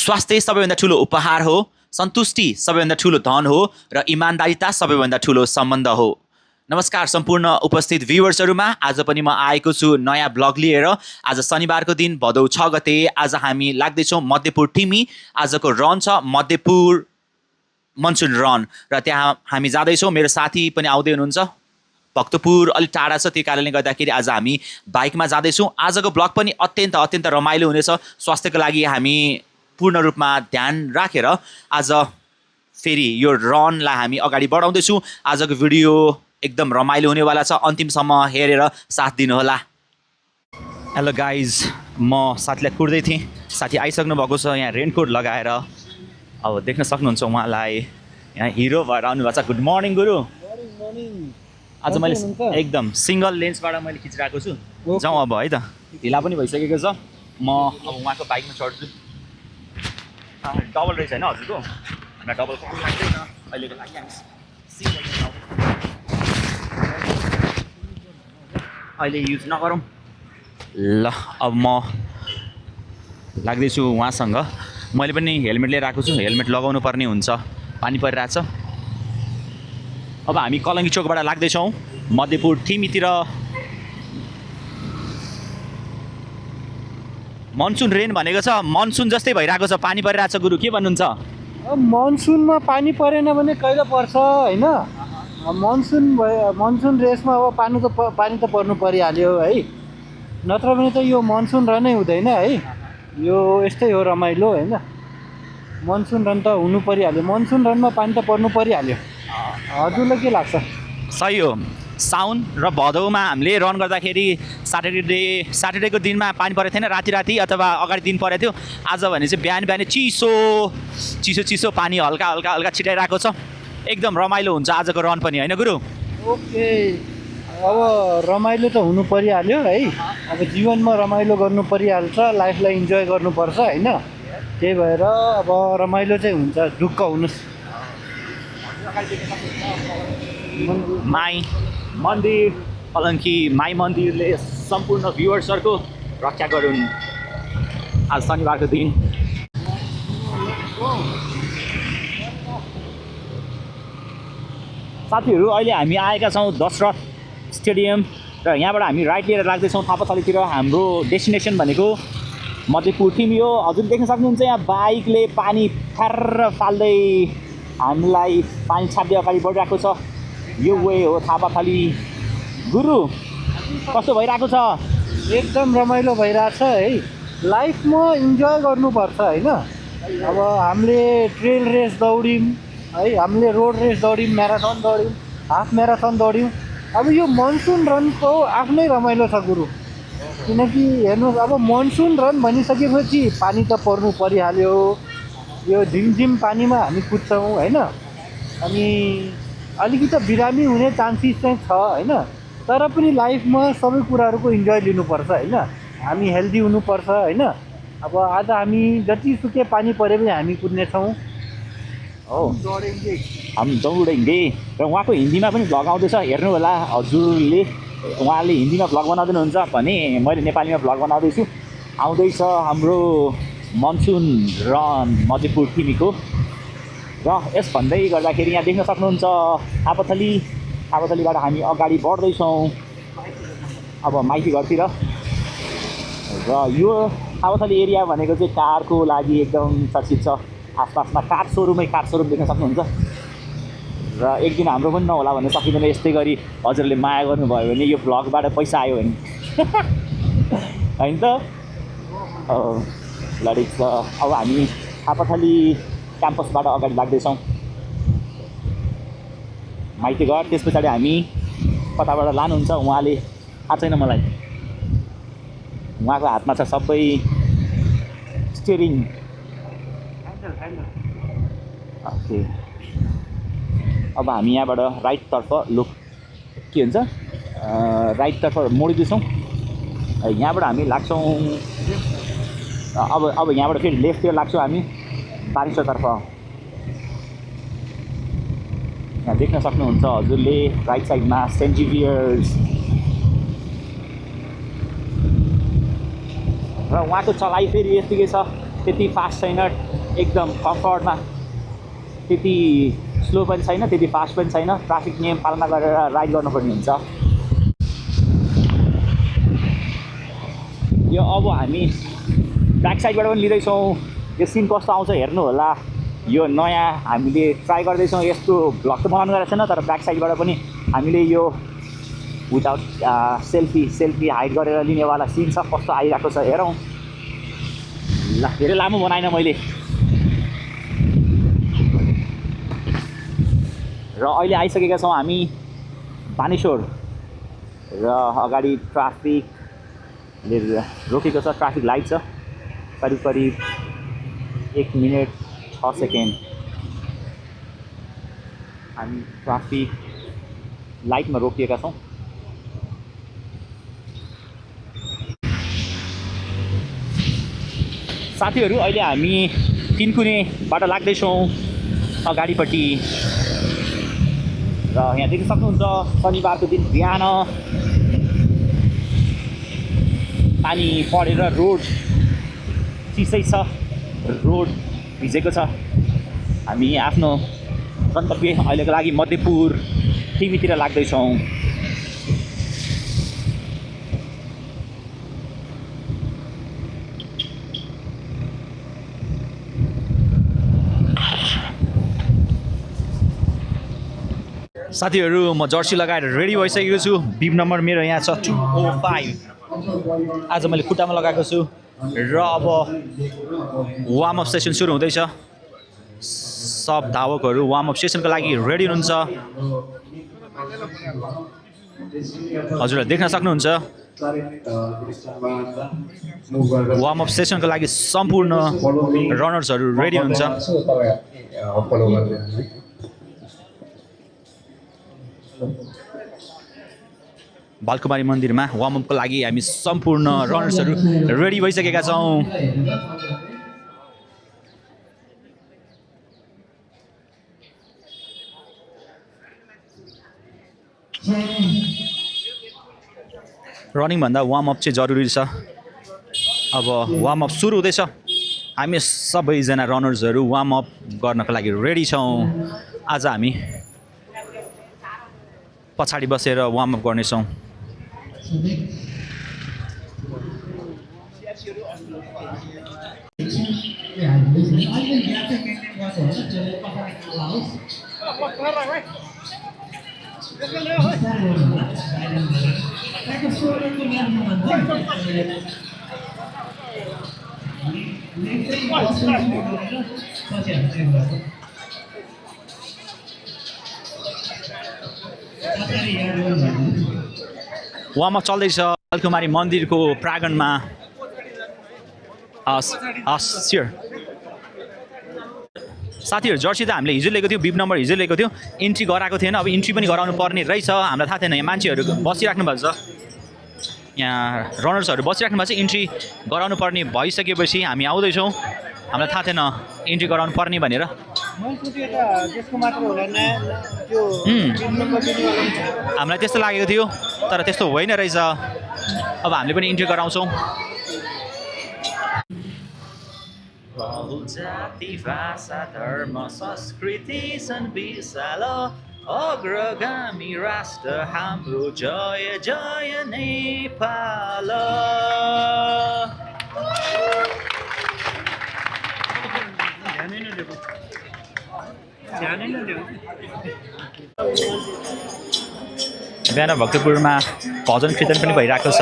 स्वास्थ्य सबैभन्दा ठुलो उपहार हो, सन्तुष्टि सबैभन्दा ठुलो धन हो र इमान्दारिता सबैभन्दा ठुलो सम्बन्ध हो। नमस्कार सम्पूर्ण उपस्थित भ्युवर्सहरुमा, आज पनि म आएको छु नयाँ ब्लग लिएर। आज शनिबारको दिन भदौ 6 गते। आज हामी लाग्दैछौँ मध्यपुर टिमी। आजको रन छ मध्यपुर मनसुन रन र त्यहाँ हामी जाँदैछौँ। मेरो साथी पनि आउँदै हुनुहुन्छ। भक्तपुर अलिक टाढा छ, त्यही कारणले गर्दाखेरि आज हामी बाइकमा जाँदैछौँ। आजको ब्लग पनि अत्यन्त रमाइलो हुनेछ। स्वास्थ्यको लागि हामी पूर्ण रूपमा ध्यान राखेर आज फेरि यो रनलाई हामी अगाडि बढाउँदैछौँ। आजको भिडियो एकदम रमाइलो हुनेवाला छ, अन्तिमसम्म हेरेर साथ दिनुहोला। हेलो गाइज, म साथीलाई कुर्दै थिएँ। साथी आइसक्नु भएको छ यहाँ रेनकोट लगाएर। अब देख्न सक्नुहुन्छ उहाँलाई यहाँ हिरो भएर आउनुभएको छ। गुड मर्निङ गुरु। आज मैले एकदम सिङ्गल लेन्सबाट मैले खिचिरहेको छु। जाउँ अब है त, ढिला पनि भइसकेको छ। म अब उहाँको बाइकमा चढ्छु। डबल रहेछ होइन हजुरको? हामीलाई डबल कति लाग्दैन अहिलेको लागि, हामी सिङ्गल अहिले युज नगरौँ। ल अब म लाग्दैछु उहाँसँग। मैले पनि हेलमेट लिएर आएको छु, हेलमेट लगाउनु पर्ने हुन्छ, पानी परिरहेछ। अब हामी कलङ्गी चोकबाट लाग्दैछौँ मध्यपुर टिमीतिर। मनसुन रेन भनेको छ, मनसुन जस्तै भइरहेको छ, पानी परिरहेछ। गुरु के भन्नुहुन्छ? मनसुनमा पानी परेन भने कहिले पर्छ होइन? मनसुन रेसमा अब पानी त पर्नु परिहाल्यो है, नत्र भने त यो मनसुन रनै हुँदैन है। यो यस्तै हो रमाइलो होइन। मनसुन रन त हुनु परिहाल्यो, मनसुन रनमा पानी त पर्नु परिहाल्यो। हजुरलाई के लाग्छ? सही हो। साउन र भदौमा हामीले रन गर्दाखेरि स्याटरडेको दिनमा पानी परेको थिएन, राति अथवा अगाडि दिन परेको थियो। आज भने चाहिँ बिहान चिसो पानी हल्का छिटाइरहेको छ। एकदम रमाइलो हुन्छ आजको रन पनि होइन गुरु? ओके, अब रमाइलो त हुनु परिहाल्यो है। अब जीवनमा रमाइलो गर्नु परिहाल्छ, लाइफलाई इन्जोय गर्नुपर्छ होइन। त्यही भएर अब रमाइलो चाहिँ हुन्छ, ढुक्क हुनुहोस्। माई मन्दिर कलङ्की माई मन्दिरले सम्पूर्ण भ्युवर्सहरूको रक्षा गरून् आज शनिबारको दिन। साथीहरू, अहिले हामी आएका छौँ दशरथ स्टेडियम र यहाँबाट हामी राइट लिएर लाग्दैछौँ थापाथलीतिर। हाम्रो डेस्टिनेसन भनेको मध्यपुर टिमी हो। हजुर देख्न सक्नुहुन्छ यहाँ बाइकले पानी फार्र फाल्दै हामीलाई पानी छाप्दै अगाडि बढिरहेको छ। यो वे हो थापाथली। गुरु कस्तो भइरहेको छ? एकदम रमाइलो भइरहेछ है। लाइफमा इन्जोय गर्नुपर्छ होइन। अब हामीले ट्रेल रेस दौड्यौँ है, हामीले रोड रेस दौड्यौँ, म्याराथन दौड्यौँ, हाफ म्याराथन दौड्यौँ। अब यो मनसुन रनको आफ्नै रमाइलो छ गुरु। किनकि हेर्नुहोस्, अब मनसुन रन भनिसकेपछि पानी त पर्नु परिहाल्यो। यो झिमझिम पानीमा हामी कुद्छौँ होइन। अनि अलिकति बिरामी हुने चान्सेस चाहिँ छ होइन। तर पनि लाइफमा सबै कुराहरूको इन्जोय लिनुपर्छ होइन। हामी हेल्दी हुनुपर्छ होइन। अब आज हामी जतिसुकै पानी परे पनि हामी कुद्नेछौँ। हो, हम दौडेंगे। र उहाँको हिन्दीमा पनि भ्लग आउँदैछ, हेर्नु होला हजुरले। उहाँले हिन्दीमा भ्लग बनाउँदैनुहुन्छ भने मैले नेपालीमा भ्लग बनाउँदैछु। आउँदैछ हाम्रो मनसुन रन मध्यपुर टिमीको। र यस भन्दै गर्दाखेरि यहाँ देख्न सक्नुहुन्छ थापाथलीबाट हामी अगाडि बढ्दैछौँ अब माइती घरतिर। र यो थापाथली एरिया भनेको चाहिँ कारको लागि एकदम चर्चित छ। आसपासमा कार सोरुम देख्न सक्नुहुन्छ। र एक दिन हाम्रो पनि नहोला भन्नु सकिँदैन। यस्तै गरी हजुरले माया गर्नुभयो भने यो भ्लगबाट पैसा आयो भने होइन त? लडिक छ। अब हामी थापाथली क्याम्पसबाट अगाडि लाग्दैछौँ माइती घर। त्यस पछाडि हामी कताबाट लानुहुन्छ उहाँले थाहा छैन मलाई। उहाँको हातमा छ सबै स्टियरिङ। ओके, अब हामी यहाँबाट राइटतर्फ के भन्छ राइटतर्फ मोडिँदैछौँ। यहाँबाट हामी लाग्छौँ अब यहाँबाट फेरि लेफ्टतिर लाग्छौँ हामी बारिसतर्फ। यहाँ देख्न सक्नुहुन्छ हजुरले राइट साइडमा सेन्ट जेभियर्स र उहाँको चलाइ फेरि यतिकै छ। त्यति फास्ट छैन, एकदम कम्फर्टमा, त्यति स्लो पनि छैन, त्यति फास्ट पनि छैन। ट्राफिक नियम पालना गरेर राइड गर्नुपर्ने हुन्छ। यो अब हामी ब्याक साइडबाट पनि लिँदैछौँ। यो सिन कस्तो आउँछ हेर्नु होला। यो नयाँ हामीले ट्राई गर्दैछौँ। यस्तो भ्लग त बनाउनु गरेको छैन, तर ब्याक साइडबाट पनि हामीले यो विदाउट सेल्फी हाइड गरेर लिनेवाला सिन छ। कस्तो आइरहेको छ हेरौँ। ल धेरै लामो बनाएन मैले। र अहिले आइसकेका छौँ हामी बानेश्वर। र अगाडि ट्राफिकले रोकेको छ, ट्राफिक लाइट छ। करिब 1 मिनट 6 सेकेन्ड हामी ट्राफिक लाइटमा रोकिएका छौँ। साथीहरू अहिले हामी तिनकुनेबाट लाग्दैछौँ अगाडिपट्टि। र यहाँ देख्न सक्नुहुन्छ शनिबारको दिन बिहान पानी परेर रोड चिसै छ, रोड भिजेको छ। हामी आफ्नो गन्तव्य अहिलेको लागि मध्यपुर टिभीतिर लाग्दैछौँ। साथीहरू म जर्सी लगाएर रेडी भइसकेको छु। बिब नम्बर मेरो यहाँ छ 205। आज मैले खुट्टामा लगाएको छु। र अब वार्मअप सेसन सुरु हुँदैछ। सब धावकहरू वार्मअप सेसनको लागि रेडी हुनुहुन्छ। हजुरले देख्न सक्नुहुन्छ वार्मअप सेसनको लागि सम्पूर्ण रनर्सहरू रेडी हुन्छ। बालकुमारी मन्दिरमा वार्मअपको लागि हामी सम्पूर्ण रनर्सहरू रेडी भइसकेका छौँ। रनिङभन्दा वार्मअप चाहिँ जरुरी छ। अब वार्मअप सुरु हुँदैछ। हामी सबैजना रनर्सहरू वार्मअप गर्नको लागि रेडी छौँ। आज हामी पछाडि बसेर वार्मअप गर्नेछौँ। वार्मअप चल्दैछ बालकुमारी मन्दिरको प्राङ्गणमा। स्योर साथीहरू, जर्सी त हामीले हिजो लिएको थियो, बिब नम्बर हिजो लिएको थियो, इन्ट्री गराएको थिएन। अब इन्ट्री पनि गराउनु पर्ने रहेछ। हामीलाई थाहा थिएन। यहाँ मान्छेहरू बसिराख्नु भएको छ, यहाँ रनर्सहरू बसिराख्नु भएको छ। इन्ट्री गराउनु पर्ने भइसकेपछि हामी आउँदैछौँ। हामीलाई थाहा थिएन इन्ट्री गराउनु पर्ने भनेर। हामीलाई त्यस्तो लागेको थियो, तर त्यस्तो होइन रहेछ। अब हामीले पनि इन्ट्री गराउँछौँ। जाति भाषा धर्म संस्कृति छन् विशाल, अग्रगामी राष्ट्र हाम्रो जय जय नेपाल। बिहान भक्तपुरमा भजन कीर्तन पनि भइरहेको छ।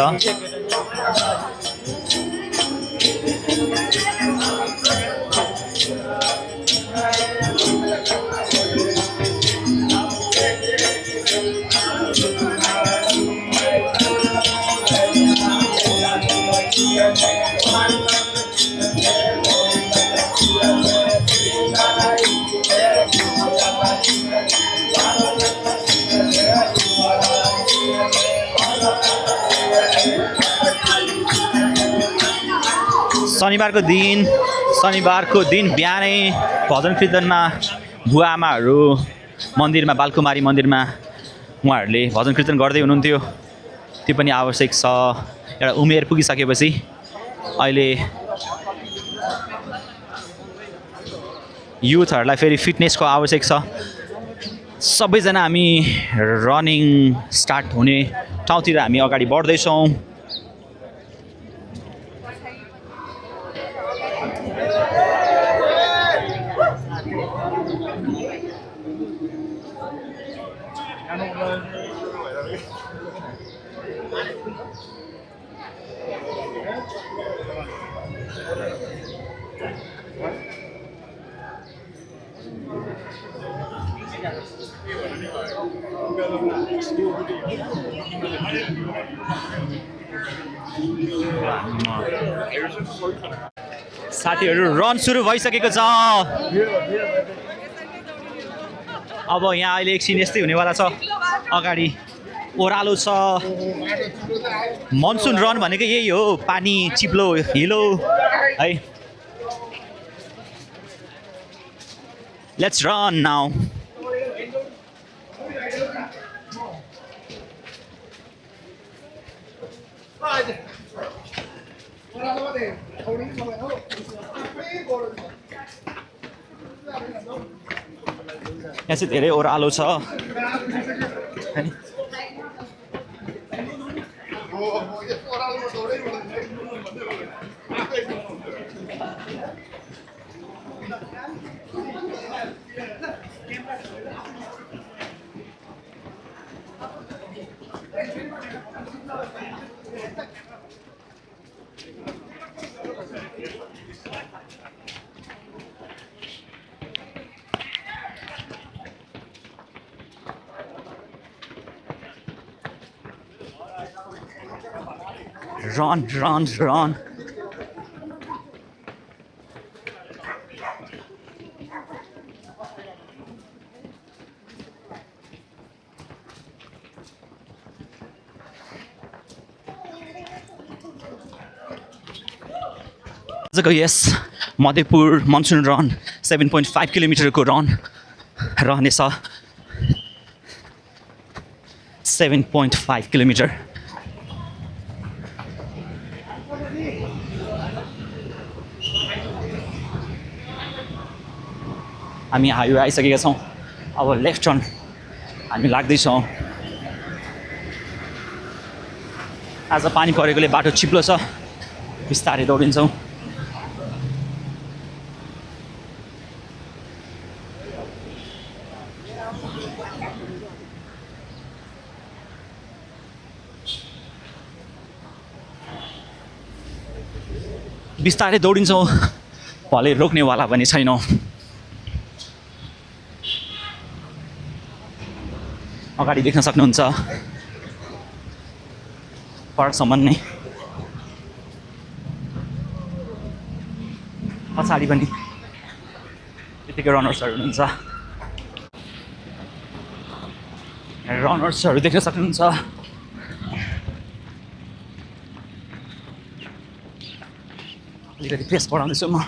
शनिबारको दिन बिहानै भजन कीर्तनमा बुवा आमाहरू मन्दिरमा, बालकुमारी मन्दिरमा उहाँहरूले भजन कीर्तन गर्दै हुनुहुन्थ्यो। त्यो पनि आवश्यक छ। एउटा उमेर पुगिसकेपछि अहिले युथहरूलाई फेरि फिटनेसको आवश्यक छ। सबैजना हामी रनिङ स्टार्ट हुने ठाउँतिर हामी अगाडि बढ्दैछौँ। साथीहरू रन सुरु भइसकेको छ। अब यहाँ अहिले एकछिन यस्तै हुनेवाला छ। अगाडि ओह्रालो छ। मनसुन रन भनेको यही हो, पानी चिप्लो हिलो है। Let's run now. यहाँ चाहिँ धेरै ओह्रालो छ है। Run, run, run. आजको यस मधेपुर मनसुन रन 7.5 किलोमिटरको रन रहनेछ। 7.5 किलोमिटर। हामी हाइवे आइसकेका छौँ। अब लेफ्ट टर्न हामी लाग्दैछौँ। आज पानी परेकोले बाटो चिप्लो छ, बिस्तारै दौडिन्छौँ। बिस्तारै दौडिन्छौँ, भले रोक्नेवाला पनि छैनौँ। अगाडि देख्न सक्नुहुन्छ पार्कसम्म नै, पछाडि पनि त्यतिकै रनर्सहरू हुनुहुन्छ। रनर्सहरू देख्न सक्नुहुन्छ। अलिकति पेस बढाउँदैछु म।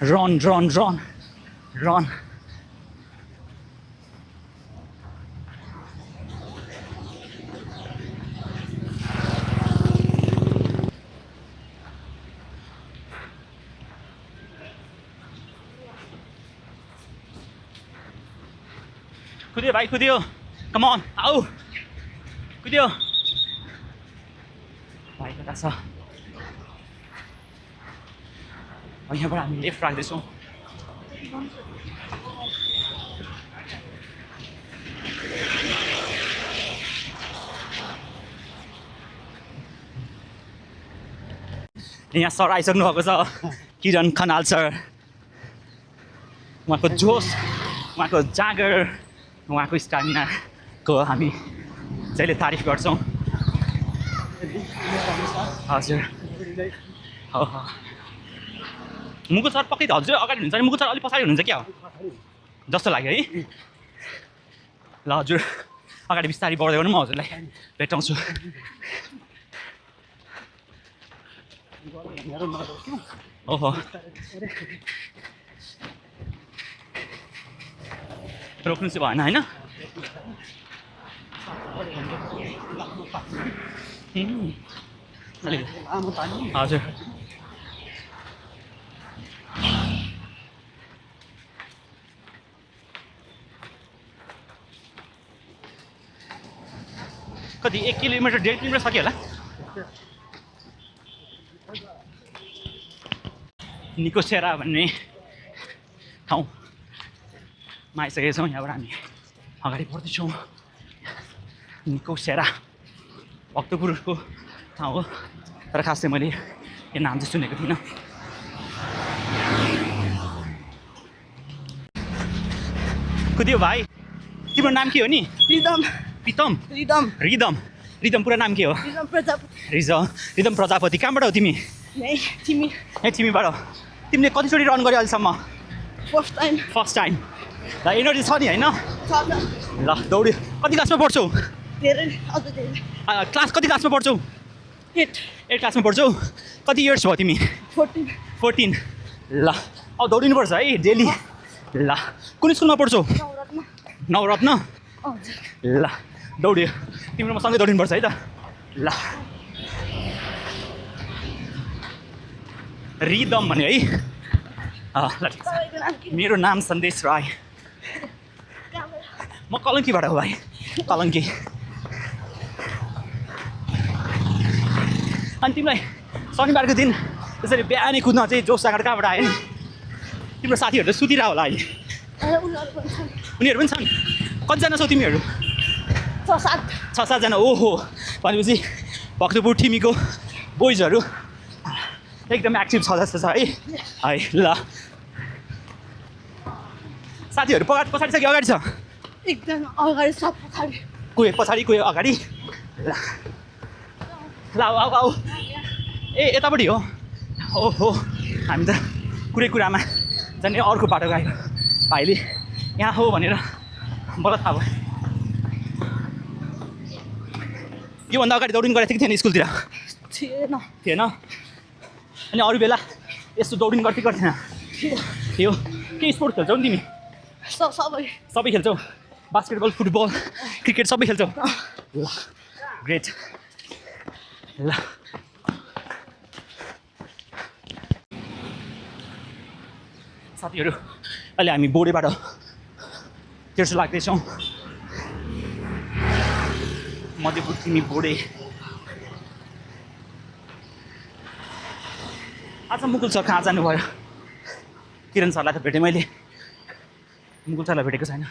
Run, run, run, run. कुदियो भाइ कुदियो, कम अन, आऊ। कुद्यो भाइ कता छ यहाँबाट हामी लेफ्ट राख्दैछौँ यहाँ सर आइसक्नु भएको छ किरण खनाल सर उहाँको जोस उहाँको जाँगर उहाँको स्टामिनाको हामी जहिले तारिफ गर्छौँ हजुर हो मुकुल सर पक्कै त हजुर अगाडि हुनुहुन्छ नि मुकुल सर अलिक पछाडि हुनुहुन्छ क्या जस्तो लाग्यो है ल हजुर अगाडि बिस्तारै बढ्दै गर्नु म हजुरलाई भेटाउँछु ओहो रोक्नु चाहिँ भएन होइन हजुर कति 1 किलोमिटर 1.5 किलोमिटर सक्यो होला निको सेरा भन्ने ठाउँमा आइसकेका छौँ यहाँबाट हामी अगाडि बढ्दैछौँ निको सेरा भक्तपुरको ठाउँ हो तर खास चाहिँ मैले यो नाम चाहिँ सुनेको थिइनँ कुदियो भाइ तिम्रो नाम के हो नि rhythm Pritam rhythm rhythm rhythm पुरा नाम के हो रिदम प्रजापति रिदम प्रजापति कहाँबाट हो तिमी यही तिमी तिमीबाट तिमीले कतिचोटि रन गर्यो अहिलेसम्म फर्स्ट टाइम ल एनर्जी छ नि होइन ल दौड्यो कति क्लासमा पढ्छौ धेरै अझ धेरै क्लास कति क्लासमा पढ्छौ 8 क्लासमा पढ्छौ कति इयर्स भयो तिमी 14 ल अब दौडिनुपर्छ है डेली ल कुन स्कुलमा पढ्छौ नवरत्न ल दौड्यो तिम्रो सँगै दौडिनुपर्छ है त ल रिदम भन्यो है ल ठिक छ मेरो नाम सन्देश राई म कलङ्कीबाट हो भाइ कलङ्की अनि तिमीलाई शनिबारको दिन त्यसरी बिहानै कुद्न चाहिँ जोस जाँगर कहाँबाट आयो नि तिम्रो साथीहरू त सुतिरह होला अहिले उनीहरू पनि छन् कतिजना छौ तिमीहरू 6-7जना ओहो भनेपछि भक्तपुर ठिमीको बोइजहरू एकदम एक्टिभ छ जस्तो छ है ल साथीहरू पछाडि छ कि अगाडि छ एकदम अगाडि सब पछाडि कोही पछाडि कोही अगाडि ल आऊ ए यतापट्टि हो ओहो हामी त कुरामा झन् अर्को बाटो गयो भाइले यहाँ हो भनेर मलाई थाहा भयो योभन्दा अगाडि दौडिनु गरेको थियो कि थिएन स्कुलतिर थिएन अनि अरू बेला यस्तो दौडिनु गर्थ्यो गर्थेन थियो के स्पोर्ट खेल्छौ नि तिमी सबै खेल्छौ बास्केटबल फुटबल क्रिकेट सबै खेल्छौ ल ग्रेट ल साथीहरू अहिले हामी बोडेबाट तेर्सो लाग्दैछौँ मध्यपुर तिमी बोडे आज मुकुल सर कहाँ जानुभयो किरण सरलाई त भेटेँ मैले मुकुल सरलाई भेटेको छैन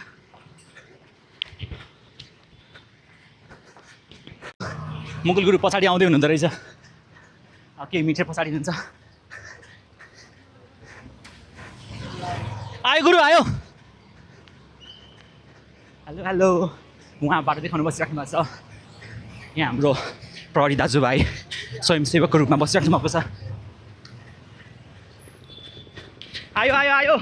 मुकुल गुरु पछाडि आउँदै हुनुहुँदो रहेछ केही मिठे पछाडि हुन्छ आयो गुरु आयो हेलो हेलो उहाँ बाटो देखाउनु बसिराख्नु भएको छ यहाँ हाम्रो प्रहरी दाजुभाइ स्वयंसेवकको रूपमा बसिराख्नु भएको छ आयो आयो आयो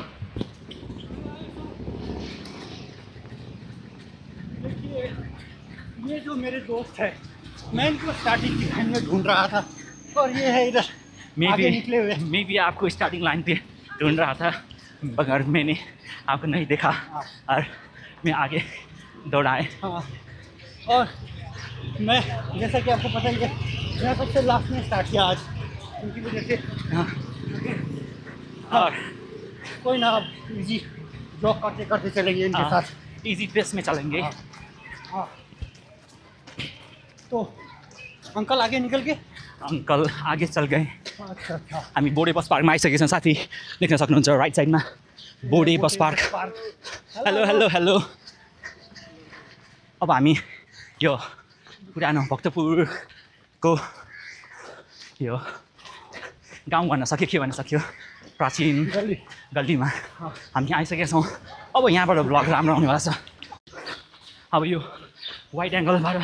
ये जो मेरे दोस्त है मैं इनको स्टार्टिंग की लाइन में ढूंढ रहा था और ये है इधर आगे निकले हुए मैं भी आपको स्टार्टिंग लाइन पे ढूंढ रहा था मगर मैंने आपको नहीं देखा और मैं आगे दौड़ाए और मैं जैसा कि आपको पता ही है मैं सबसे लास्ट में स्टार्ट किया आज उनकी वजह से और कोई ना अब इजी जॉब करते करते चलेंगे इनके साथ इजी पेस में चलेंगे तो अंकल आगे निकल के अङ्कल आगे चल गए अच्छा अच्छा हामी बोडे बस पार्कमा आइसकेका छौँ साथी देख्न सक्नुहुन्छ राइट साइडमा Bode bus park hello hello hello अब हामी यो पुरानो भक्तपुरको यो गाउँ भन्न सक्यो के भन्न सक्यो प्राचीन गल्ली गल्लीमा हामी आइसकेका छौँ अब यहाँबाट भ्लग राम्रो आउनेवाला छ अब यो वाइड एङ्गलबाट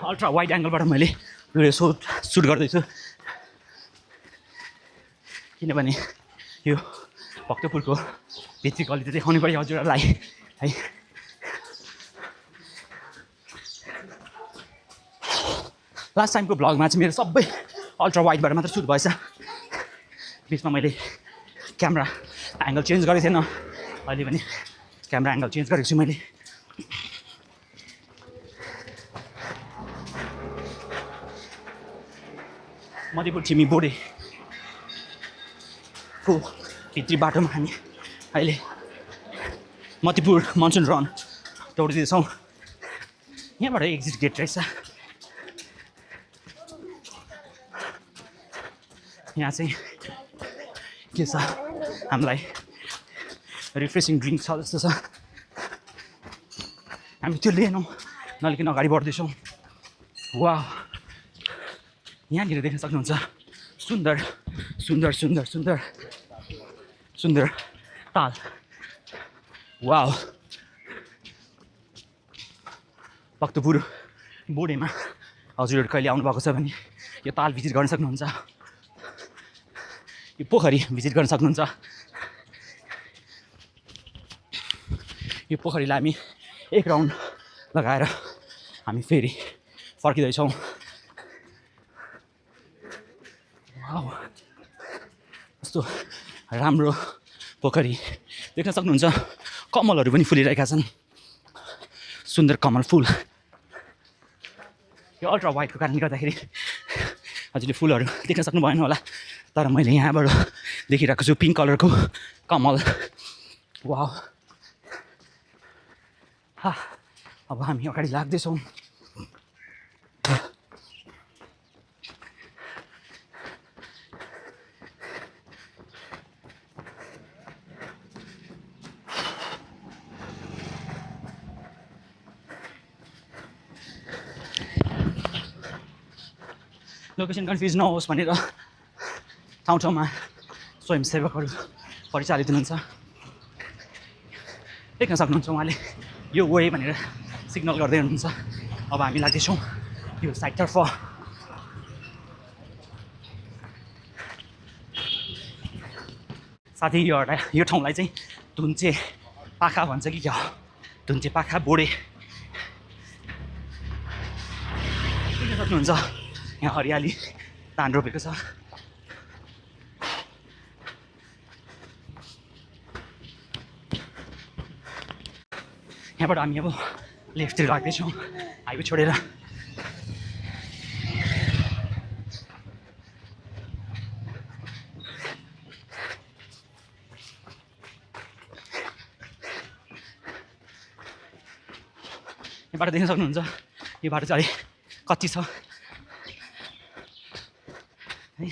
अल्ट्रा वाइड एङ्गलबाट मैले भिडियो सुट गर्दैछु किनभने यो भक्तपुरको भित्री गल्ली त देखाउनु पऱ्यो हजुरहरूलाई है लास्ट टाइमको भ्लगमा चाहिँ मेरो सबै अल्ट्रा वाइडबाट मात्र सुट भएछ बिचमा मैले क्यामेरा एङ्गल चेन्ज गरेको थिएन अहिले पनि क्यामेरा एङ्गल चेन्ज गरेको छु मैले मधेपुर छिमी बोडेको भित्री बाटोमा हामी अहिले मधेपुर मनसुन रन दौडिँदैछौँ यहाँबाट एक्जिट गेट रहेछ यहाँ चाहिँ के छ हामीलाई रिफ्रेसिङ ड्रिङ्क छ जस्तो छ हामी त्यो लिएनौँ नलिकन अगाडि बढ्दैछौँ वा यहाँनिर देख्न सक्नुहुन्छ सुन्दर सुन्दर सुन्दर सुन्दर सुन्दर ताल वाउ भक्तपुर बोडेमा हजुरहरू कहिले आउनुभएको छ भने यो ताल भिजिट गर्न सक्नुहुन्छ यो पोखरी भिजिट गर्न सक्नुहुन्छ यो पोखरीलाई हामी एक राउन्ड लगाएर हामी फेरि फर्किँदैछौँ वाउ कस्तो राम्रो पोखरी देख्न सक्नुहुन्छ कमलहरू पनि फुलिरहेका छन् सुन्दर कमल फुल यो अल्ट्रा वाइडको कारणले गर्दाखेरि हजुरले फुलहरू देख्न सक्नु भएन होला तर मैले यहाँबाट देखिरहेको छु पिङ्क कलरको कमल वाउ अब हामी अगाडि लाग्दैछौँ लोकेसन कन्फ्युज नहोस् भनेर ठाउँ ठाउँमा स्वयंसेवकहरू परिचालित हुनुहुन्छ देख्न सक्नुहुन्छ उहाँले यो वे भनेर सिग्नल गर्दै हुनुहुन्छ अब हामी लाग्दैछौँ यो साइडतर्फ साथै यो ठाउँलाई चाहिँ धुन्चे पाखा भन्छ कि क्या हो धुन्चे पाखा बोडे देख्न सक्नुहुन्छ यहाँ हरियाली धान रोपेको छ यहाँबाट हामी अब लेफ्टतिर लाग्दैछौँ हाइवे छोडेर यहाँबाट देख्न सक्नुहुन्छ यो बाटो चाहिँ अलिक कच्ची छ है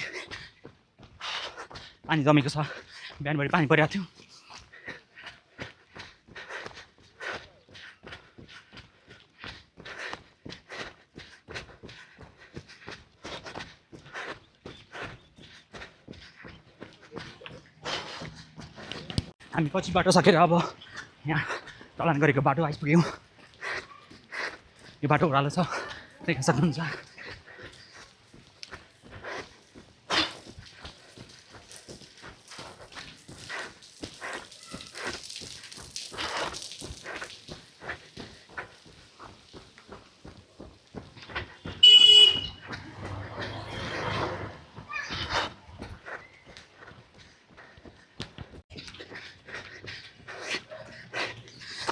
पानी जमेको छ बिहानभरि पानी परिरहेको थियो हामी पछि बाटो सकेर अब यहाँ ढलान गरेको बाटो आइपुग्यौँ यो बाटो ओह्रालो छ देख्न सक्नुहुन्छ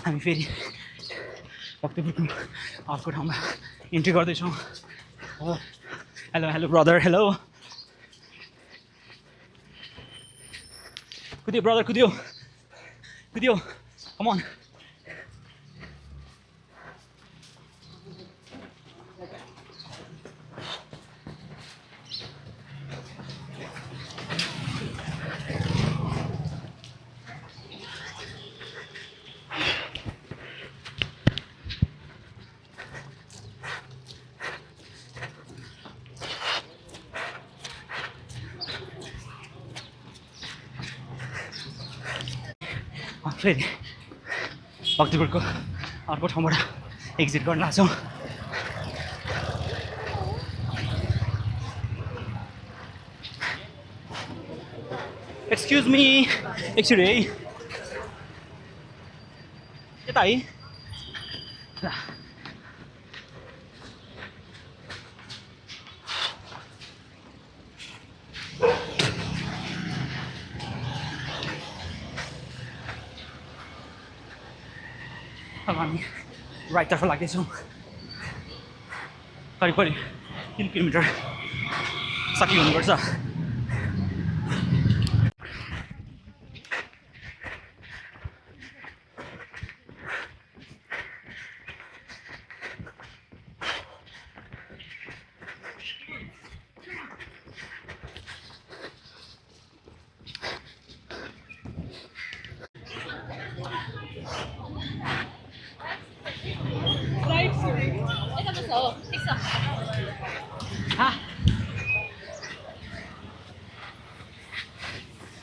हामी फेरि भक्तपुरको अर्को ठाउँमा इन्ट्री गर्दैछौँ हेलो हेलो ब्रदर हेलो कुदियो ब्रदर कुदियो कुदियो कमन फेरि भक्तिपुरको अर्को ठाउँबाट एक्जिट गर्न लाग्छौँ। एक्सक्युज मी, एकछिन है, यता है। ल अब हामी राइटतर्फ लाग्दैछौँ। करिब 3 किलोमिटर सकि हुनुपर्छ।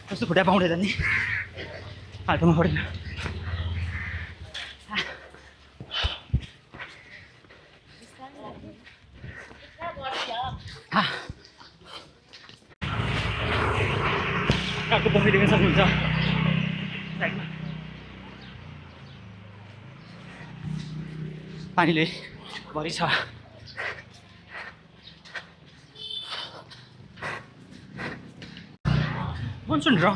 कस्तो खुट्टा पाउँदैन नि, हाल्टोमा पढेन। काठको पोखरी देख्न सक्नुहुन्छ साइडमा। पानीले भरि छ। मनसुन र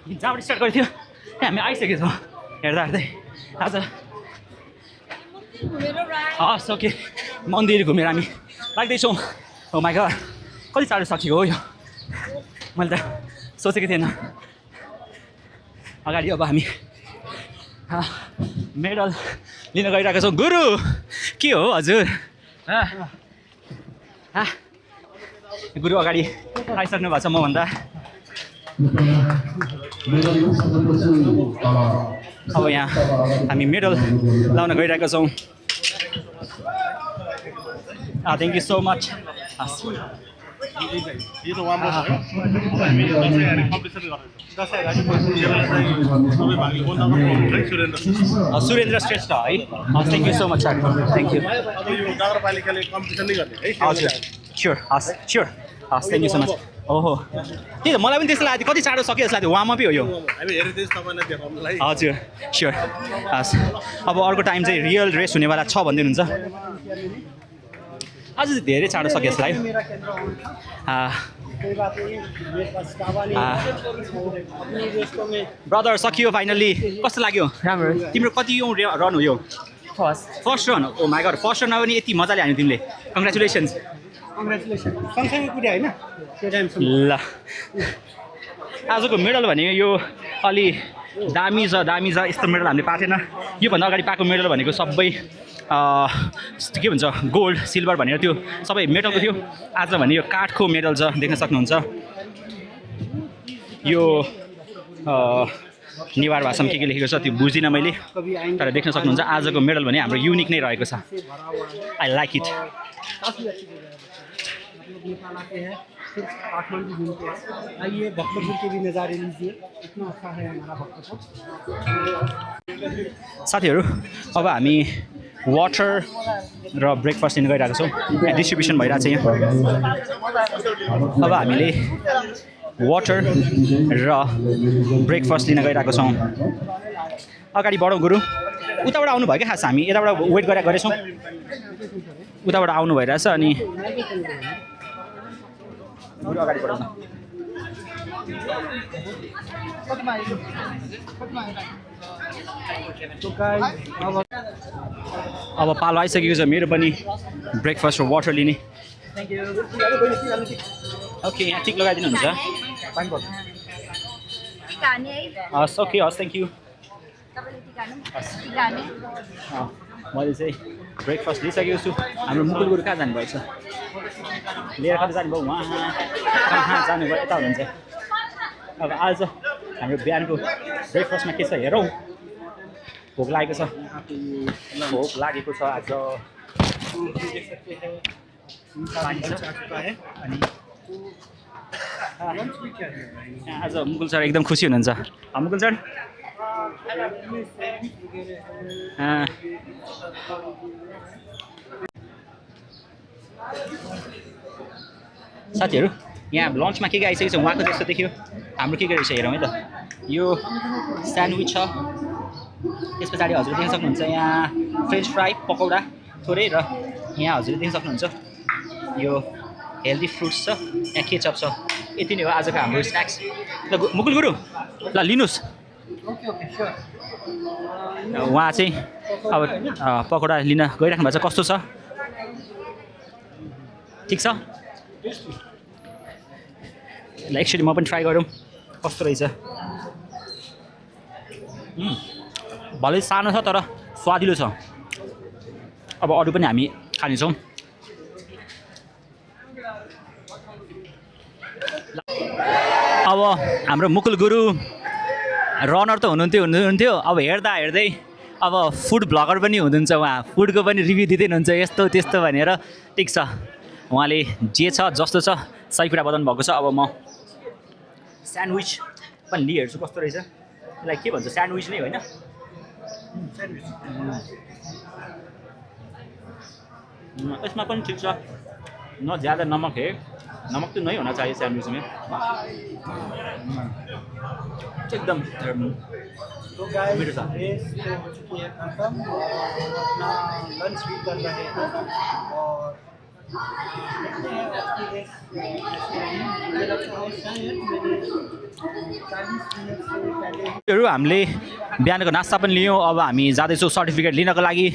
जहाँबाट स्टार्ट गरेको थियो त्यहाँ हामी आइसकेको छौँ। हेर्दा हेर्दै आज हस् ओके मन्दिर घुमेर हामी लाग्दैछौँ। हो माइ गॉड, कति चाँडो सकियो हो यो, मैले त सोचेको थिएन। अगाडि अब हामी मेडल लिन गइरहेको छौँ। गुरु के हो हजुर? गुरु अगाडि आइसक्नु भएको छ मभन्दा। अब यहाँ हामी मेडल लाउन गइरहेका छौँ। Thank you so much. Surendra Shrestha है, thank you so much sir, thank you. हजुर स्योर, हस् स्योर, हस् थ्याङ्क यू सो मच। ओहो त्यही त मलाई पनि त्यस्तो लाग्यो, कति चाँडो सक्यो जस्तो लाग्यो। वार्मअपै हो यो। हजुर स्योर, हस्। अब अर्को टाइम चाहिँ रियल रेस हुनेवाला छ भनिदिनुहुन्छ। आज चाहिँ धेरै चाँडो सक्यो जस्तो लाग्यो। ब्रदर सकियो फाइनल्ली, कस्तो लाग्यो? राम्रो। तिम्रो कति रन हो यो? First run. Oh my God, first रनमा पनि यति मजाले हान्यो तिमीले, कङ्ग्रेचुलेसन्स। सँगसँगै पुऱ्यायो होइन त्यो टाइमसम्म। ल आजको मेडल भनेको यो अलि दामी छ, दामी छ। यस्तो मेडल हामीले पाएको थिएन। योभन्दा अगाडि पाएको मेडल भनेको सबै के भन्छ गोल्ड सिल्भर भनेर त्यो सबै मेडलको थियो। आज भने यो काठको मेडल छ, देख्न सक्नुहुन्छ। यो नेवार भाषामा के लेखेको छ त्यो बुझिनँ मैले, तर देख्न सक्नुहुन्छ आजको मेडल भने हाम्रो युनिक नै रहेको छ। I like it. नेपाल आते हैं, सिर्फ काठमांडू घूमते हैं। आइए भक्तपुर के भी नज़ारे लीजिए, इतना अच्छा है हमारा भक्तपुर। साथीहरू अब हामी वाटर र ब्रेकफास्ट लिन गइरहेको छौँ। यहाँ डिस्ट्रिब्युसन भइरहेको छ यहाँ। अब हामीले वाटर र ब्रेकफास्ट लिन गइरहेको छौँ। अगाडि बढौँ गुरु। उताबाट आउनु भयो क्या, खास हामी यताबाट वेट गरेछौँ, उताबाट आउनु भइरहेछ। अनि गुरु अगाडि बढाउनु। अब पालो आइसकेको छ मेरो पनि ब्रेकफास्ट र वाटर लिने। ओके यहाँ टिक लगाइदिनुहुन्छ। हस् ओके, हस् थ्याङ्क यू। मैले चाहिँ ब्रेकफास्ट लिइसकेको छु। हाम्रो मुकुल गुरु कहाँ जानुभएको छ? लिएर कता जानुभयो? उहाँ कहाँ जानुभयो? यता हुनुहुन्छ। अब आज हाम्रो बिहानको ब्रेकफास्टमा के छ हेरौँ। भोक लागेको छ, भोक लागेको छ। आज पानी छ अनि आज मुकुल सर एकदम खुसी हुनुहुन्छ। मुकुल सर साथीहरू यहाँ लन्चमा के आइसकेको छ उहाँको त्यस्तो देखियो हाम्रो के रहेछ हेरौँ है त यो स्यान्डविच छ त्यस पछाडि हजुरले देख्न सक्नुहुन्छ यहाँ फ्रेन्च फ्राई पकौडा थोरै र यहाँ हजुरले देख्न सक्नुहुन्छ यो हेल्दी फ्रुट्स छ यहाँ केचप छ यति नै हो आजको हाम्रो स्न्याक्स ल मुकुल गुरु ल लिनुहोस् उहाँ चाहिँ अब पकौडा लिन गइराख्नु भएको छ कस्तो छ ठिक छ ल एकचोटि म पनि ट्राई गरौँ कस्तो रहेछ भलै सानो छ तर स्वादिलो छ अब अरू पनि हामी खानेछौँ अब हाम्रो मुकुल गुरु रनर त हुनुहुन्थ्यो अब हेर्दा हेर्दै अब फुड ब्लगर पनि हुनुहुन्छ उहाँ फुडको पनि रिभ्यू दिँदै हुनुहुन्छ यस्तो त्यस्तो भनेर ठिक छ उहाँले जे छ जस्तो छ सही कुरा बताउनु भएको छ अब म स्यान्डविच पनि लिइहेर्छु कस्तो रहेछ यसलाई के भन्छ स्यान्डविच नै होइन यसमा पनि ठिक छ न ज्यादा नमक है नमक तो नहीं होना चाहिए सैंडविच में एकदम तो गाइस रेस हो चुकी है खत्म और अपना लंच भी कर रहे हैं और देखते हैं आपकी रेस मुझे लगता है शायद मेरे 40 मिनट से पहले हामीले बिहानको नास्ता पनि लियौँ अब हामी जाँदैछौँ सर्टिफिकेट लिनको लागि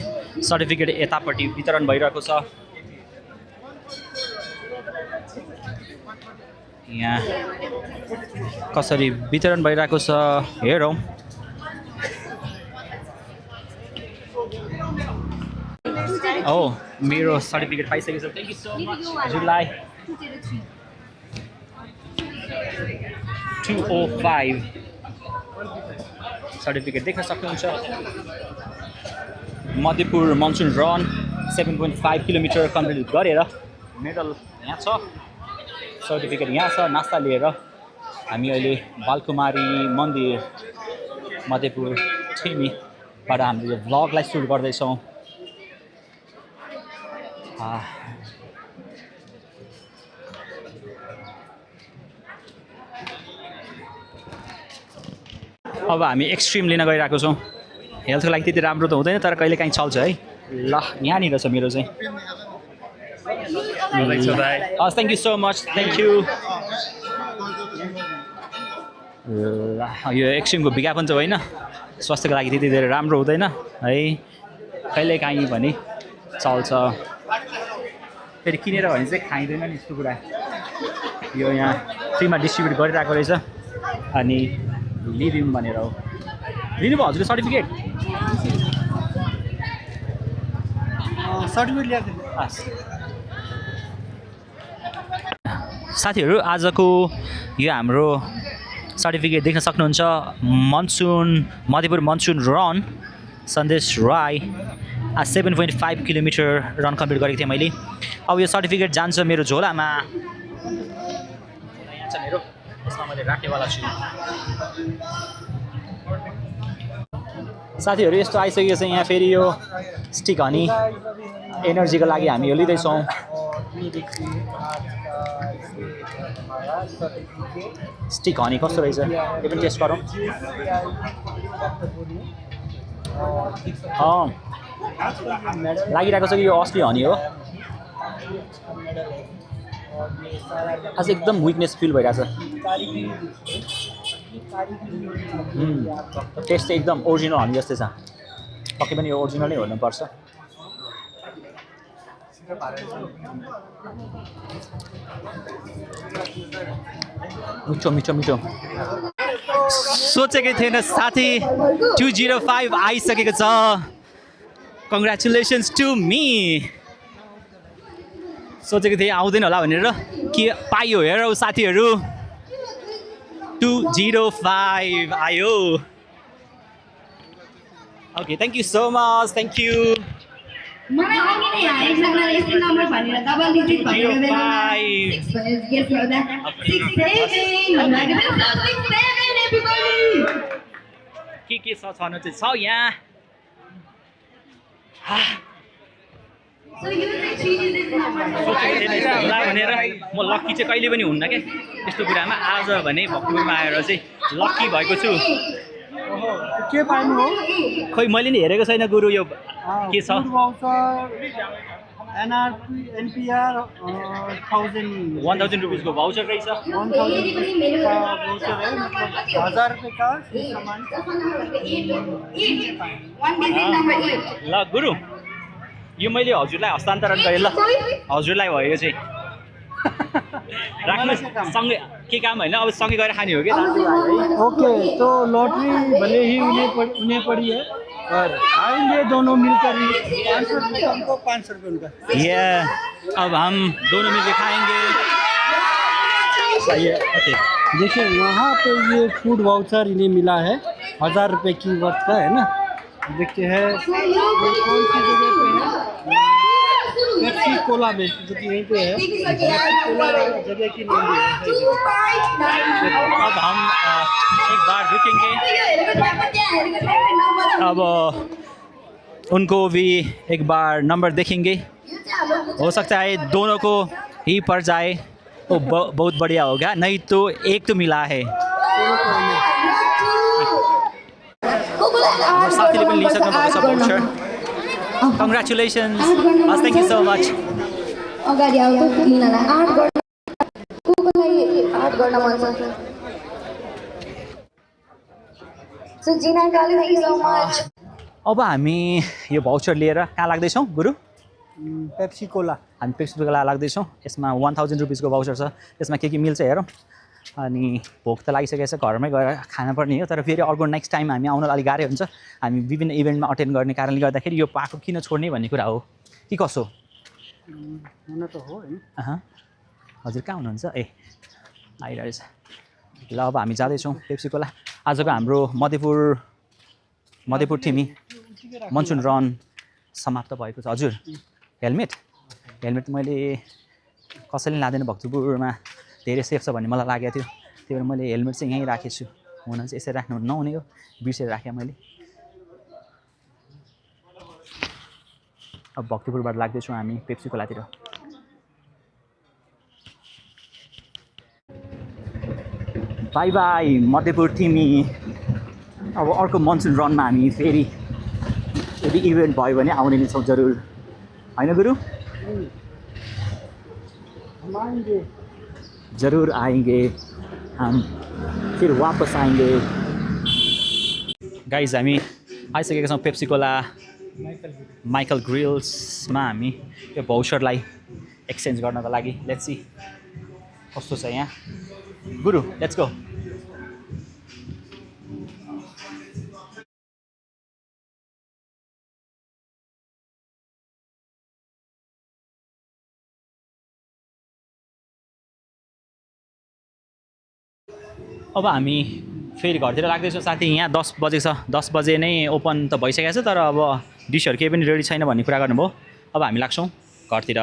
सर्टिफिकेट यतापट्टि वितरण भइरहेको छ यहाँ कसरी वितरण भइरहेको छ हेरौँ ओ मेरो सर्टिफिकेट पाइसकेको छ थ्याङ्क यू सो मच हजुरलाई 205 सर्टिफिकेट देख्न सक्नुहुन्छ Madhyapur monsoon run 7.5 kilometre complete गरेर मेडल यहाँ छ सर्टिफिकेट यहाँ छ नास्ता लिएर हामी अहिले बालकुमारी मन्दिर मध्यपुर ठिमीबाट हामीले यो भ्लगलाई सुरु गर्दैछौँ अब हामी एक्सट्रिम लिन गइरहेको छौँ हेल्थको लागि त्यति राम्रो त हुँदैन तर कहिले काहीँ चल्छ है ल यहाँनिर छ मेरो चाहिँ thank you so much thank you ल यो एक्सट्रिमको विज्ञापन चाहिँ होइन स्वास्थ्यको लागि त्यति धेरै राम्रो हुँदैन है कहिले काहीँ भने चल्छ फेरि किनेर भने चाहिँ खाइँदैन नि यस्तो कुरा यो यहाँ फ्रीमा डिस्ट्रिब्युट गरिरहेको रहेछ अनि लिदिउँ भनेर हो लिनुभयो हजुरले सर्टिफिकेट ल्याएको साथीहरू आजको यो हाम्रो सर्टिफिकेट देख्न सक्नुहुन्छ मध्यपुर मनसुन रन सन्देश राई 7.5 किलोमिटर रन कम्प्लिट गरेको थिएँ मैले अब यो सर्टिफिकेट जान्छ मेरो झोलामा यहाँ छ मेरो यसमा मैले राख्नेवाला छु साथीहरू यस्तो आइसकेको छ यहाँ फेरि यो स्टिक हनी एनर्जीको लागि हामी यो लिँदैछौँ स्टिक हनी कस्तो रहेछ यो पनि टेस्ट गरौँ लागिरहेको छ कि यो असली हनी हो आज एकदम विकनेस फिल भइरहेछ टेस्ट चाहिँ एकदम ओरिजिनल हनी जस्तै छ पक्कै पनि यो ओरिजिनलै हुनुपर्छ मिठो मिठो मिठो सोचेकै थिएन साथी 205 आइसकेको छ कङ्ग्रेचुलेसन्स टु मी सोचेको थिएँ आउँदैन होला भनेर के पायो हेरौ साथीहरू 205 आयो okay thank you so much thank you मलाई अघि नै हाइट लाग्न यस्तो नम्बर भनेर डबल डिजिट भनेर बेला 6 गेस गर्दा 6 7 भन्दा के 6 7 एभ्रीबडी के के छ छनु चाहिँ छ यहाँ So you say 3 digit number. होला भनेर म लक्की चाहिँ कहिले पनि हुन्न क्या यस्तो कुरामा आज भने भक्तपुरमा आएर चाहिँ लक्की भएको छु के पाइनु हो खै मैले नि हेरेको छैन गुरु यो के छ फुड भाउचर एनआरपी एनपीआर 1000 रुपिसको भाउचर रहेछ 1000 का भाउचर है मतलब 1000 रुपये का सामान 1 digit number 8. ल गुरु यो मैले हजुरलाई हस्तान्तरण गरेँ ल हजुरलाई भयो यो चाहिँ राख्नु सँगै के काम होइन अब सँगै गएर खाने हो क्या ओके तो लॉटरी भले ही उन्हें पड़ी है और आएंगे दोनों मिलकर 500 रुपये उनको 500 रुपये उनका ये अब हम दोनों मिलकर खाएंगे सही है ओके देखिए यहाँ पे ये फूड वाउचर इन्हें मिला है 1000 रुपये की वर्थ का है ना देखते हैं ये कौन सी जगह पे है पेप्सी कोला में जो कि यहीं पे है पेप्सी कोला जगह की नाम भी है अब हम एक बार रुकेंगे अब उनको भी एक बार नंबर देखेंगे हो सकता है दोनों को ही पड़ जाए तो बहुत बढ़िया होगा नहीं तो एक तो मिला है साथीले पनि लिइसक्नु भएको छ voucher congratulations thank you so much अगाडि आउँछ लिनलाई 8 गर्न कोकोलाई 8 गर्न मन छ so Jinnah Kale thank you so much अब हामी यो भाउचर लिएर कहाँ लाग्दैछौँ गुरु पेप्सी कोला हामी पेप्सी कोला लाग्दैछौँ यसमा 1000 रुपिसको भाउचर छ यसमा के मिल्छ हेरौँ अनि भोक त लागिसकेको छ घरमै गएर खानुपर्ने हो तर फेरि अर्को नेक्स्ट टाइम हामी आउन अलिक गाह्रो हुन्छ हामी विभिन्न इभेन्टमा अटेन्ड गर्ने कारणले गर्दाखेरि यो पाएको किन छोड्ने भन्ने कुरा हो कि कसो हुन त हो हैन हजुर कहाँ हुनुहुन्छ ए आइरहेछ ल अब हामी जाँदैछौँ पेप्सी कोला आजको हाम्रो मध्यपुर टिमी मनसुन रन समाप्त भएको छ हजुर हेलमेट मैले कसैले लाँदैन भक्तपुरमा धेरै सेफ छ भन्ने मलाई लागेको थियो त्यही भएर मैले हेलमेट चाहिँ यहीँ राखेको छु हुन चाहिँ यसरी राख्नु नहुने हो बिर्सेर राखेँ मैले अब भक्तपुरबाट लाग्दैछौँ हामी पेप्सी कोलातिर बाई बाई मध्यपुर टिमी अब अर्को मनसुन रनमा हामी फेरि यदि इभेन्ट भयो भने आउने नै छौँ जरुर होइन गुरु जरूर आएंगे हम फिर वापस आएंगे गाइज हामी आइसकेका छौँ पेप्सी कोला माइकल ग्रिल्समा हामी यो भाउचरलाई एक्सचेन्ज गर्नको लागि लेट्स सी कस्तो छ यहाँ गुरु लेट्स गो अब हामी फेरि घरतिर लाग्दैछौँ साथी यहाँ 10 बजे छ 10 बजे नै ओपन त भइसकेको छ तर अब डिसहरू केही पनि रेडी छैन भन्ने कुरा गर्नुभयो अब हामी लाग्छौँ घरतिर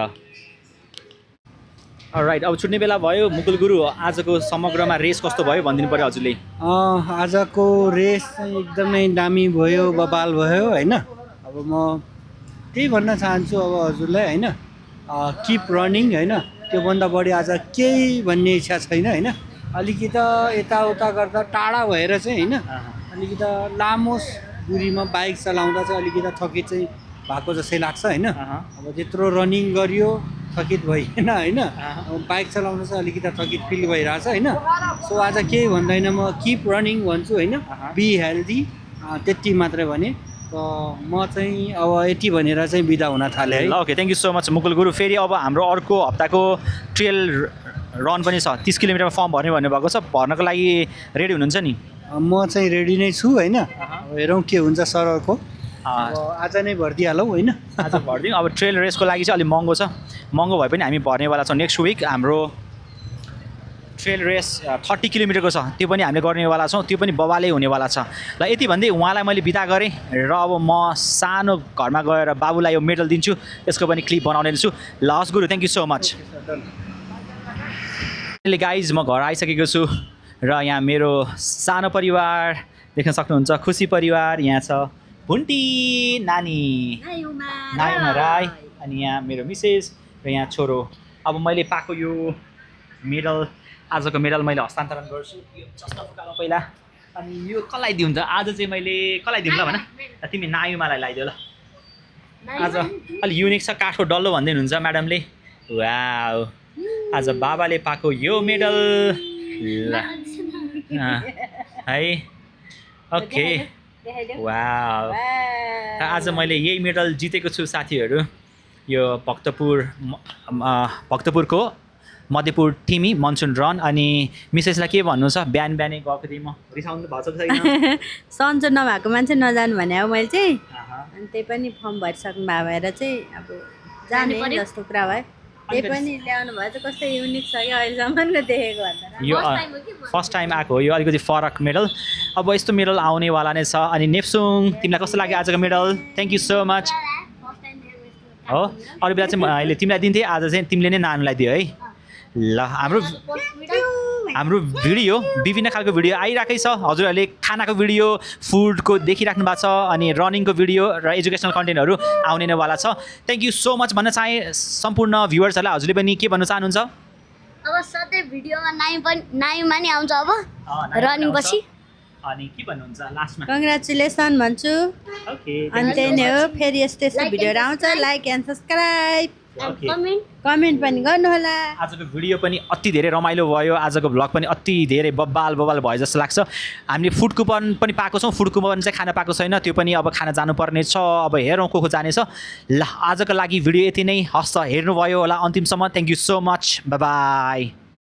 राइट अब छुट्ने बेला भयो मुकुल गुरु आजको समग्रमा रेस कस्तो भयो भनिदिनु पऱ्यो हजुरले आजको रेस चाहिँ एकदमै दामी भयो बबाल भयो होइन अब म त्यही भन्न चाहन्छु अब हजुरलाई होइन किप रनिङ होइन त्योभन्दा बढी आज केही भन्ने इच्छा छैन होइन अलिकति यताउता गर्दा टाढा भएर चाहिँ होइन अलिकति लामो दूरीमा बाइक चलाउँदा चाहिँ अलिकति थकित चाहिँ भएको जस्तै लाग्छ होइन अब त्यत्रो रनिङ गरियो थकित भइएन होइन बाइक चलाउन चाहिँ अलिकति थकित फिल भइरहेछ होइन सो आज केही भन्दैन म किप रनिङ भन्छु होइन बी हेल्दी त्यति मात्रै भने म चाहिँ अब यति भनेर चाहिँ बिदा हुन थालेँ है okay thank you so much Mukul गुरु फेरि अब हाम्रो अर्को हप्ताको ट्रेल रन पनि छ 30 किलोमिटरमा फर्म भर्ने भन्नुभएको छ भर्नको लागि रेडी हुनुहुन्छ नि म चाहिँ रेडी नै छु होइन हेरौँ के हुन्छ सरको आज नै भरिदिइहालौँ होइन आज भरिदिउँ अब ट्रेल रेसको लागि चाहिँ अलिक महँगो छ महँगो भए पनि हामी भर्नेवाला छौँ नेक्स्ट विक हाम्रो ट्रेल रेस 30 किलोमिटरको छ त्यो पनि हामीले गर्नेवाला छौँ त्यो पनि बबालै हुनेवाला छ ल यति भन्दै उहाँलाई मैले बिदा गरेँ र अब म सानो घरमा गएर बाबुलाई यो मेडल दिन्छु यसको पनि क्लिप बनाउने छु ल हस् गुरु thank you so much guys म घर आइसकेको छु र यहाँ मेरो सानो परिवार देख्न सक्नुहुन्छ खुसी परिवार यहाँ छ भुन्टी नानी नायुमा राई अनि यहाँ मेरो मिसेस र यहाँ छोरो अब मैले पाएको यो मेडल आजको मेडल मैले हस्तान्तरण गर्छु यो चस्ता फुकामा पहिला अनि यो कसलाई दिउँ त आज चाहिँ मैले कसलाई दिउँ ल भन तिमी नायुमालाई लगाइदियो ल आज अलि युनिक छ काठको डल्लो भन्दै हुनुहुन्छ म्याडमले वाउ आज बाबाले पाएको यो मेडल ल है ओके वाउ आज मैले यही मेडल जितेको छु साथीहरू यो भक्तपुरको मध्यपुर टिमी मनसुन रन अनि मिसेसलाई के भन्नु छ बिहान बिहानै गएको थिएँ म रिसाउनु भएको छ छैन सन्चो नभएको मान्छे नजानु भने अब मैले चाहिँ अनि त्यही पनि फर्म भरिसक्नु भएको भएर चाहिँ अब जाने जस्तो कुरा भयो त्यही पनि ल्याउनु भयो चाहिँ कस्तो युनिक छ क्या अहिलेसम्मको देखेको भन्दा यो फर्स्ट टाइम आएको हो यो अलिकति फरक मेडल अब यस्तो मेडल आउनेवाला नै छ अनि नेप्सुङ तिमीलाई कस्तो लाग्यो आजको medal thank you so much हो अरू बेला चाहिँ अहिले तिमीलाई दिन्थेँ आज चाहिँ तिमीले नै नानुलाई दियो है ल हाम्रो भिडियो विभिन्न खालको भिडियो आइरहेकै छ हजुरहरूले खानाको भिडियो फुडको देखिराख्नु भएको छ अनि रनिङको भिडियो र एजुकेसनल कन्टेन्टहरू आउने नैवाला छ थ्याङ्क यू सो मच भन्न चाहे सम्पूर्ण भ्युवर्सहरूलाई हजुरले पनि के भन्न चाहनुहुन्छ अब सधैँ भिडियोमा नायुमा नि आउँछ अब रनिङ पछि अनि के भन्नुहुन्छ लास्टमा कङ्ग्रेचुलेसन भन्छु ओके अनि त्यही नै हो फेरि यस्तो यस्तो भिडियोहरू आउँछ लाइक एन्ड सब्सक्राइब कमेन्ट पनि गर्नुहोला आजको भिडियो पनि अति धेरै रमाइलो भयो आजको भ्लग पनि अति धेरै बब्बाल भयो जस्तो लाग्छ हामीले फुड कुपन पनि पाएको छौँ फुड कुपन चाहिँ खान पाएको छैन त्यो पनि अब खान जानुपर्ने छ अब हेरौँ को जानेछ ल आजको लागि भिडियो यति नै हस् त हेर्नुभयो होला अन्तिमसम्म thank you so much by